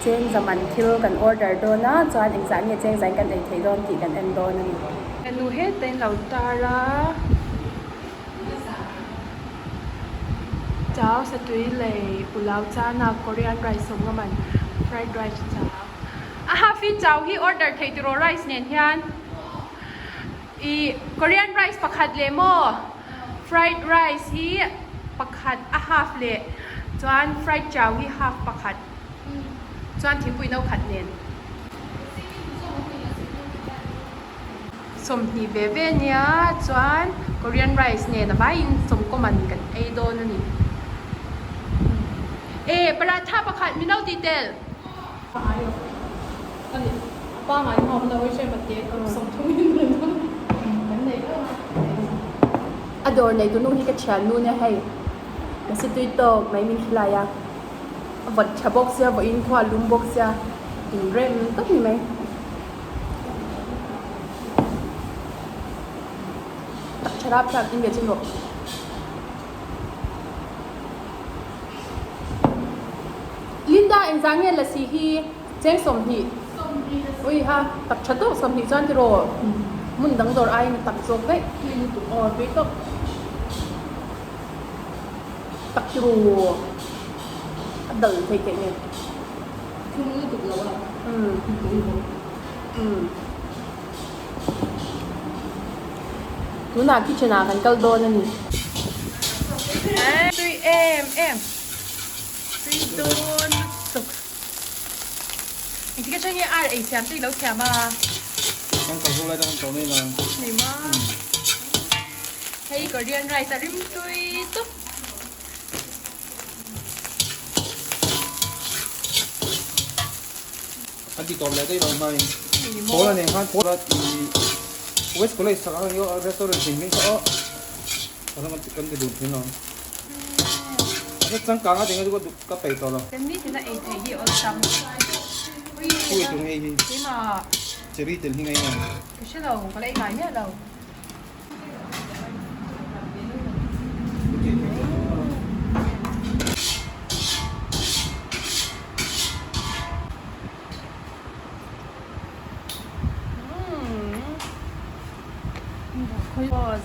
Cheng za man thil kan order dawn a, chuan engzah nge cheng zain kan ei theih dawn tih kan en dawn a ni. Menu heta in lo tar a, chau satui lei pulao chana Korean rice sawm nga man fried rice chau a half in chau hi order thei tiraw rice nen hian ih Korean rice pakhat leh maw fried rice hi pakhat a half leh chuan fried chau hi half pakhat. Chuan thingpui no khat nen 20 ve ve nia chuan Korean rice nen a vaiin sawmkaw man kan ei dawn a ni. E paratha pakhat min lo tih tel. A dawr nei tunu hi ka thiannu nia hei ka si tui tawk mai min khilai a. A vawt tha bawk sia vawiin khua a lum bawk sia inrem tak ni mai. Tak tha rap thlak in ve chin rawh. Linda engzah nge lasi hi cheng 20 ui ha tak tha tawk 20 chuan tiraw hmun dang dawr aiin a tak zawk daih aw tui tawk. Tak chu a dal theih theih nge. Thum lutuk lo a. Umm. Umm. Tunah kitchen ah kan kal dawn a ni. Tui em em. Tui dawn lutuk. Engtik atang nge ar ei thiam te i lo thiam a? Kan kal ho lai te kan tawh mai la. Nei ma. Hei Korean rice a rim tui tawp. An ti tawp leh daih lo hmai. Pawl a nen khan pawl a ti West College sak ang hi restaurant thing hming kha aw. Kan ti dun thin lo. A changkang a tinga chu ka peih tawh lo. Kan ni tina ei theih hi awlsam. Ui tung ei hi. Keimah. Cherry tel hi ngai ngai. Ka hre lo, ka la ei ngai miah lo.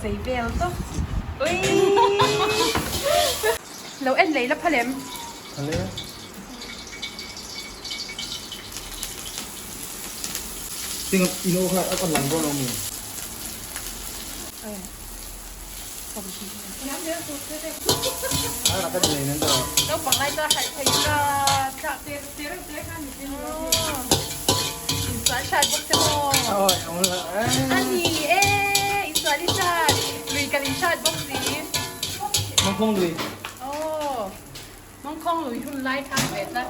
Zei vel tawp ui lo en lei la phal em phal e ting in aw kha a lang dawn lo mi Naupang lai chuan harh thei ila thlak insual hrat bawk se maw a ni e insual i hrat lui kan in hrat bawk si Mangkhawng lui aw Mangkhawng lui hun lai khan ve tlat.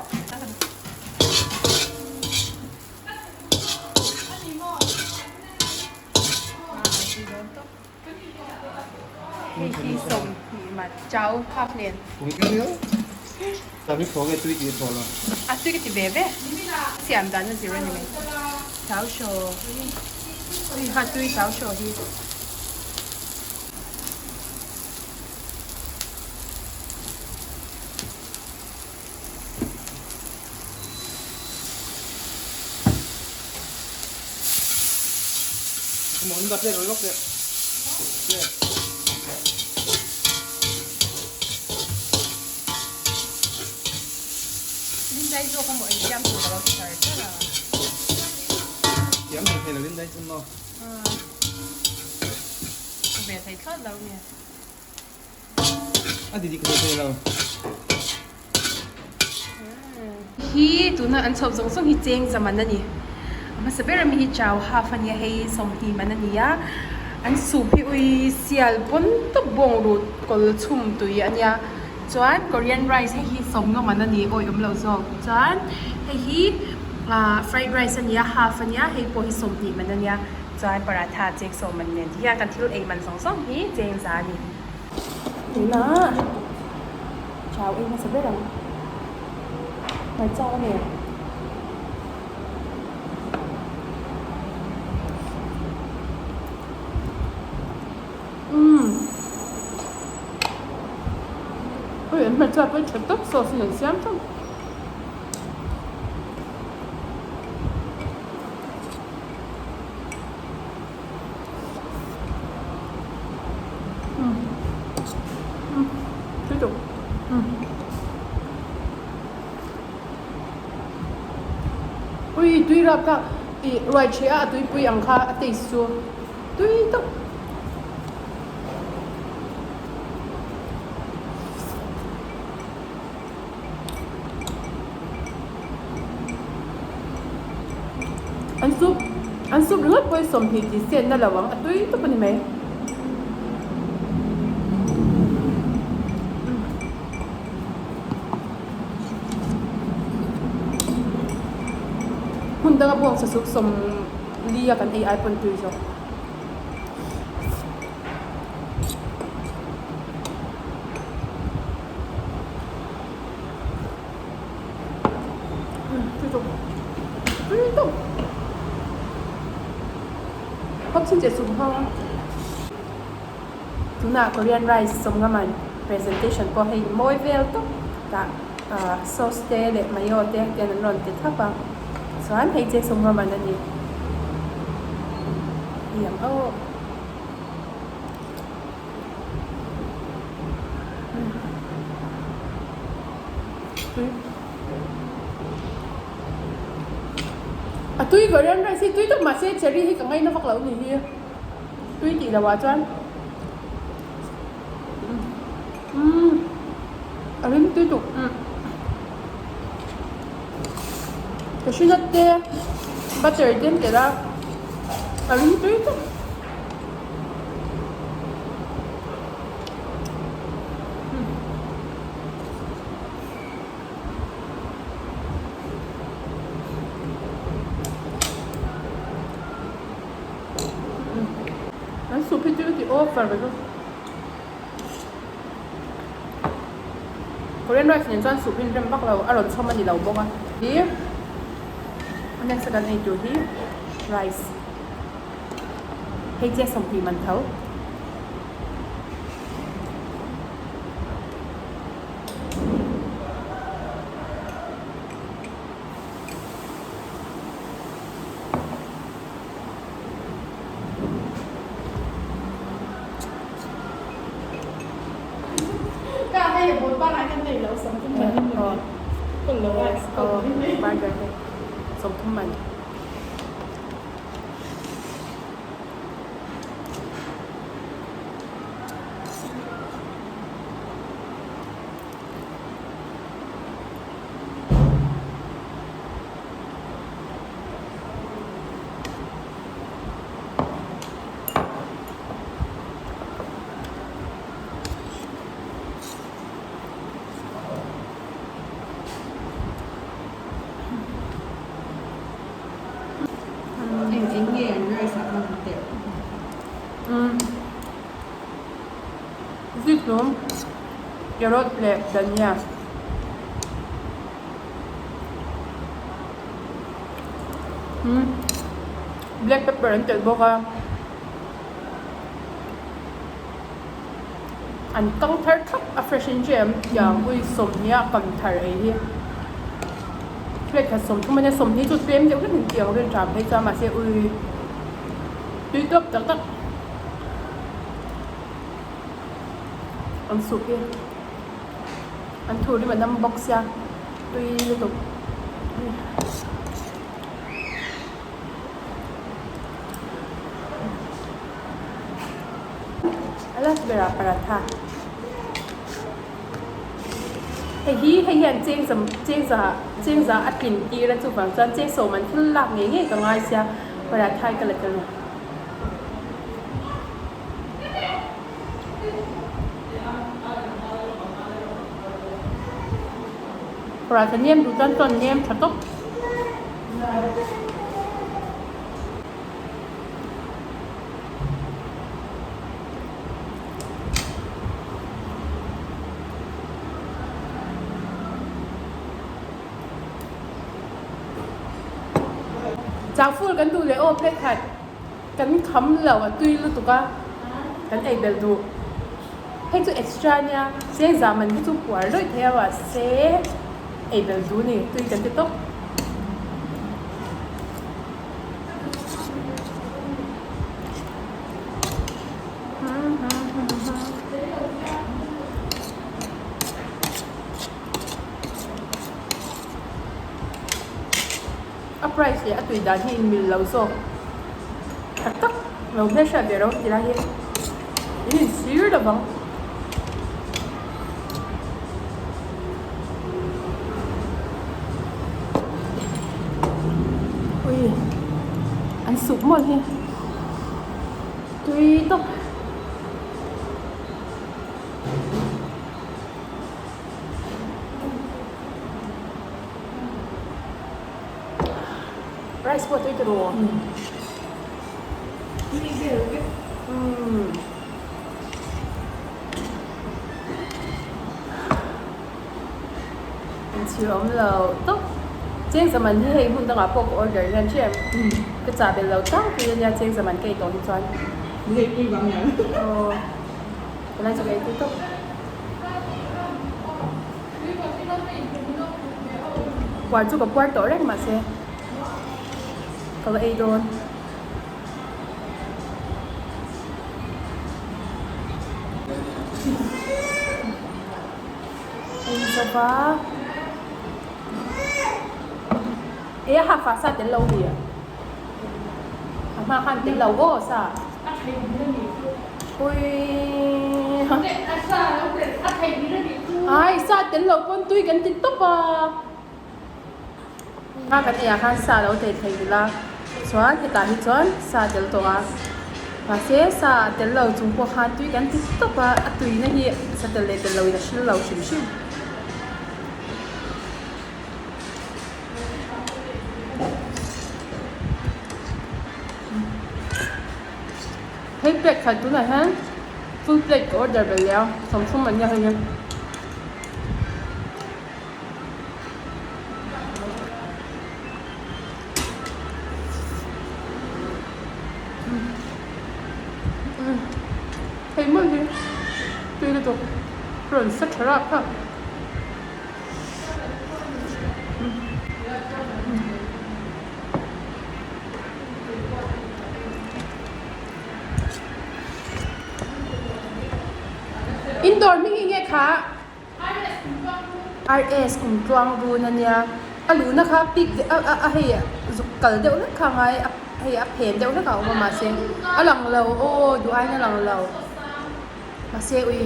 Hei hi 20 man chau half nen. A tui ka ti ve ve. Siam dan a zir a ni mai. Chau shaw. Ui ha tui chau shaw hi. Lindai zawk a maw ei siam tur ka lo ti char char a. Siam thei thei lo Lindai chu maw. Ka ve thei thlawt lo nge. A ti dik thei thei lo. Hi tuna an chhawp zawng zawng hi cheng za man a ni. A hmasa ber ami hi chau half a nia hei 20 man a ni a. An soup hi ui sial pawn tawp bawng rut kawl chhum tui a nia. Chuan Korean rice hei hi 50 man a ni awi awm lo zawk. Chuan hei hi ah fried rice a ni a half a nia hei pawh hi 20 man a nia. Chuan paratha cheng sawm man nen ti hian kan thil ei man zawng zawng hi cheng za a ni. Tunah chau ei hmasa ber ang. Hmarcha a nen. Umm. Ui an hmarcha pawh hi tha tak sauce in an siam tawp. rapthlak ih ruai ṭheh a a tuipui ang kha a taste chu tui tawp. An soup an soup ringawt pawh hi 20 tih cent a lo ang a tui tawp a ni mai. Hmun danga bawng sa soup 40 a kan ei ai pawn tui zawk. Tunah Korean rice sawmngaman presentation pawh hei mawi vel tawp tah ah sauce te leh mayo te ten an rawn ti thlap a chuan hei che sawmngaman a ni hei ang aw. A tui Korean rice hi tui tak mahse cherry hi ka ngaina vak lo ni hi tui tih loh ah chuan umm a rim tui tuk cashew nut te butter te an telh a a rim tui tak. An soup hi chu ti over ve bawk. Korean rice nen chuan soup hi an rem vak lo, a rawn chhawm a ni lo bawk a. Hi next a kan ei tur hi rice. Hei chiah 20 man tho. Sawmthum man. Eng eng nge an rice ah khan an telh? Umm zikhlum carrot leh dhania. Umm black pepper an telh bawk a. An kang thar thlap a fresh in ṭem tiang ui 20 a kam thar ei hi plate khat 30 ania 20 chu tlem deuh hlek in tiang rin ṭam phei chuan mahse ui tui tawp tak tak an soup hi an thur rim a nam bawk sia tui lutuk. A last berah paratha hei hi hei hian cheng za cheng za cheng za a tlin tir a chuvang chuan cheng sawm an thil lak ngei ngei ka ngai sia paratha hi ka la tel lo. Paratha nem duh chuan chuan nem tha tawp. Chau ful kan duh leh aw plate khat kan kham lo a tui lutuk a kan ei belh duh hei chu extra nia cheng zah man hi chu puar lawih thei a mahse ei belh duh a ni tui kan ti tawp. A price leh a tui dan hi inmil lo zawk tak tak lo hmelhriat ve ro ti lai hi in insir lo vang. Ui an sup mawlh hi tui tawp. Rice pawh tui tawh Inchhir awm lo tawp. Cheng zaman hi hei hmun dangah pawh ka order hian hrem. Ka chah belh lo tlangpui ania cheng zaman ka ei tawh hi chuan. Hei pui vang hian. Aw. Tunlai chu ka ei tui tawp. Puar chu ka puar tawh reng mahse ka va ei dawn. Ei zova ei a hak sa tel lo mi a hma khan tel lo aw sa. Ui Ai sa tel lo pawn tui kan ti tawp a Hma kan eiah khan sa lo thei thei ila chuan hetah hi chuan sa tel tawh a mahse sa tel lo chung pawh khan tui kan ti tawp a a tuina hi sa tel leh tel loin a hril lo hrim hrim. Hei plate khat tunah hian full plate ka order belh leh a 30 an nia hei hi. Hei hmun hi tui lutuk rawn sa tha rap kha. In dawr hming hi nge kha? RS kum tluang run a nia. A luhna kha pik a a hei zuk kal deuh hlek kha a ngai a hei a phen deuh hlek a awm a mahse a lang lo aw duh aiin a lang lo mahse ui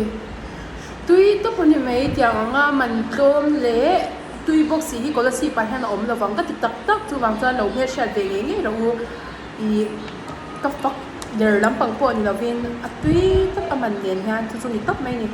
tui tawp a ni mai tiang anga man tlawm leh tui bawk si hi Kolasib ah hian a awm lovang ka ti tak tak chuvang chuan lo hmelhriat ve ngei ngei rawh u ih ka fak der lampang pawh ni lovin a tui tawp a man nen hian chu chu ni tawp mai a ni.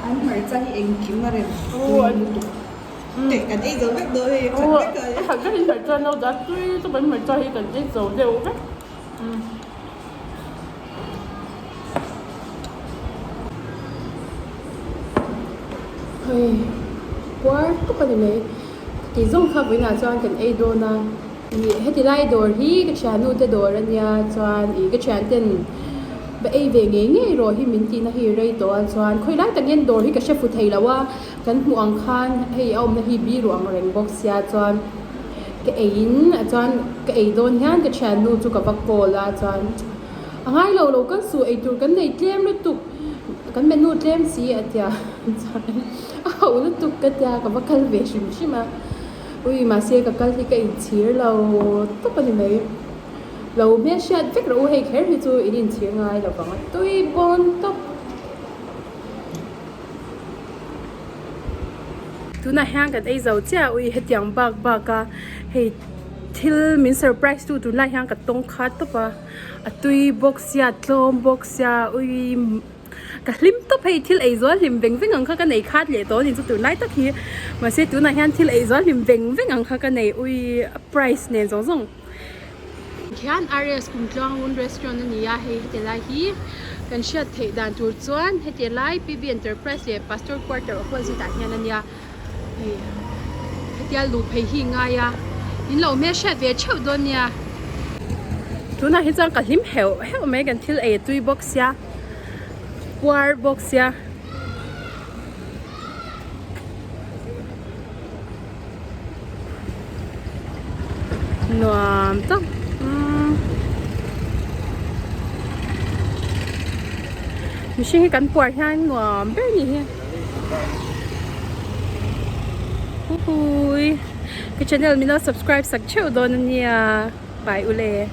An hmarcha hi engkim a rem tui lutuk teh kan ei zo vek dawn hei khat vek a a khat vek in hmarcha no dah tui chu kan hmarcha hi kan ei zo deuh vek. Hei puar tawp a ni mai tih zawng kha vawiinah chuan kan ei dawn a ih heti lai dawr hi ka thiannu te dawr a nia chuan ih ka thian ten va ei ve ngei ngei rawh hi min tihna hi rei tawh a chuan khawi lai tak hian dawr hi ka hre fu thei lo a kan hmuh ang khan hei a awmna hi biru ang reng bawk sia chuan. Ka ei in a chuan ka ei dawn hian ka thiannu chu ka va call a chuan a ngai lo lo kan suh ei tur kan nei tlem lutuk kan menu tlem si a tia chuan a hauh lutuk ka tia ka va kal ve hrim hrim a ui mahse ka kal hi ka inchhir lo tawp a ni mai lo hmelhriat vek rawh u hei kher hi chu in inchhir ngai lo vang a tui bawn tawp. Tunah hian kan ei zo chiah a ui hetiang bak bak a hei thil min surprise tu tunlai hian ka tawng khat tawp a a tui bawk sia tlawm bawk sia ui ka hlim tawp hei thil ei zual hlim veng veng ang kha ka nei khat leh tawh a ni chu tunlai tak hi mahse tunah hian thil ei zual hlim veng veng ang kha ka nei ui a price nen zawng zawng. Khian RS Kumtluang Run Restaurant a ni a, hei heti lai hi kan hriat theih dan tur chuan heti lai PB Enterprise leh Pastor Quarter opposite ah hian a nia hei hetia luh phei hi ngai a in lo hmelhriat ve theuh dawn nia. Tunah hi chuan ka hlim heuh heuh mai kan thil ei a tui bawk sia puar bawk sia. Nuam tak umm mihring hi kan puar hian nuam ber ni hi huhui ka channel min lo subscribe sak theuh dawn ania bye ule.